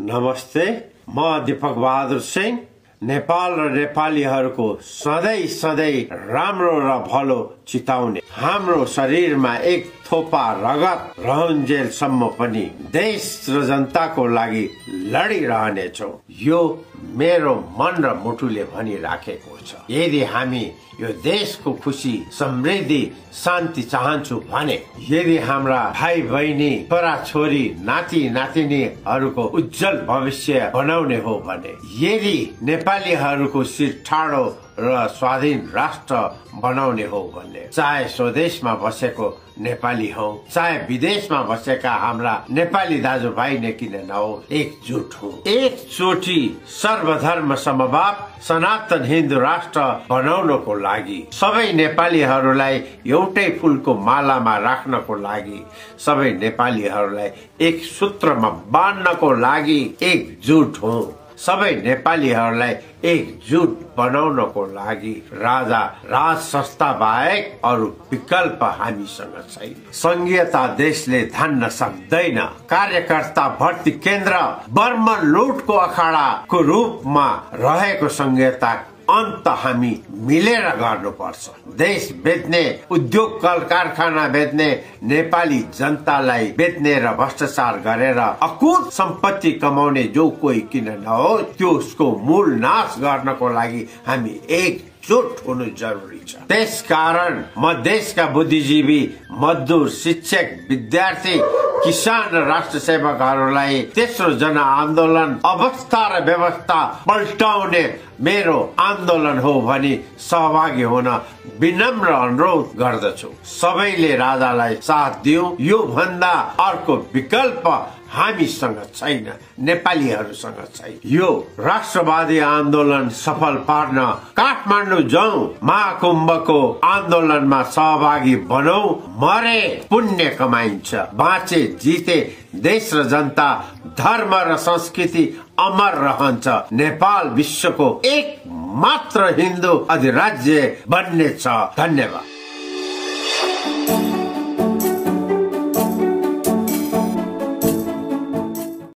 नमस्ते, म दीपक बहादुर सिंह। नेपाल र नेपालीहरूको सधैँ सधैँ राम्रो र भलो चिताउने, हाम्रो शरीरमा एक थोपा रगत रहन्जेलसम्म पनि देश र जनताको लागि लडिरहनेछौँ। यो मेरो मन र मुटुले भनिराखेको छ। यदि हामी यो देशको खुशी, समृद्धि, शान्ति चाहन्छु भने, यदि हाम्रा भाइ बहिनी, छोरा छोरी, नाति नातिनीहरूको उज्जवल भविष्य बनाउने हो भने, यदि नेपालीहरूको शिर ठाडो र स्वाधीन राष्ट्र बनाउने हो भने, चाहे स्वदेशमा बसेको नेपाली हौ, चाहे विदेशमा बसेका हाम्रा नेपाली दाजुभाइ नै किन नहो, एकजुट हौ। एकचोटि सर्वधर्म समभाव सनातन हिन्दू राष्ट्र बनाउनको लागि, सबै नेपालीहरूलाई एउटै फूलको मालामा राख्नको लागि, सबै नेपालीहरूलाई एक सूत्रमा बाँध्नको लागि एकजुट हौ। सबै नेपालीहरूलाई एकजुट बनाउनको लागि राजा राज संस्था बाहेक अरू विकल्प हामीसँग छैन। संघीयता देशले धान्न सक्दैन। कार्यकर्ता भर्ती केन्द्र बर्मन लुटको अखाडाको रूपमा रहेको संघीयता अन्त हामी मिलेर गर्नुपर्छ। देश बेच्ने, उद्योग कल कारखाना बेच्ने, नेपाली जनतालाई बेच्ने र भ्रष्टाचार गरेर अकुत सम्पत्ति कमाउने जो कोही किन नहो, त्यसको मूल नाश गर्नको लागि हामी एकजुट हुनु जरुरी छ। त्यसकारण म देशका बुद्धिजीवी, मजदुर, शिक्षक, विद्यार्थी, किसान र राष्ट्र सेवकहरूलाई तेस्रो जनआन्दोलन अवस्था र व्यवस्था पल्टाउने मेरो आन्दोलन हो भनी सहभागी हुन विनम्र अनुरोध गर्दछु। सबैले राजालाई साथ दियौं। यो भन्दा अर्को विकल्प हामीसँग छैन, नेपालीहरूसँग छैन। यो राष्ट्रवादी आन्दोलन सफल पार्न काठमाडौँ जाउँ, महाकुम्भको आन्दोलनमा सहभागी बनौ। मरे पुण्य कमाइन्छ, बाँचे जिते देश र जनता, धर्म र संस्कृति अमर रहन्छ। नेपाल विश्वको एक मात्र हिन्दू अधिराज्य बन्नेछ। धन्यवाद।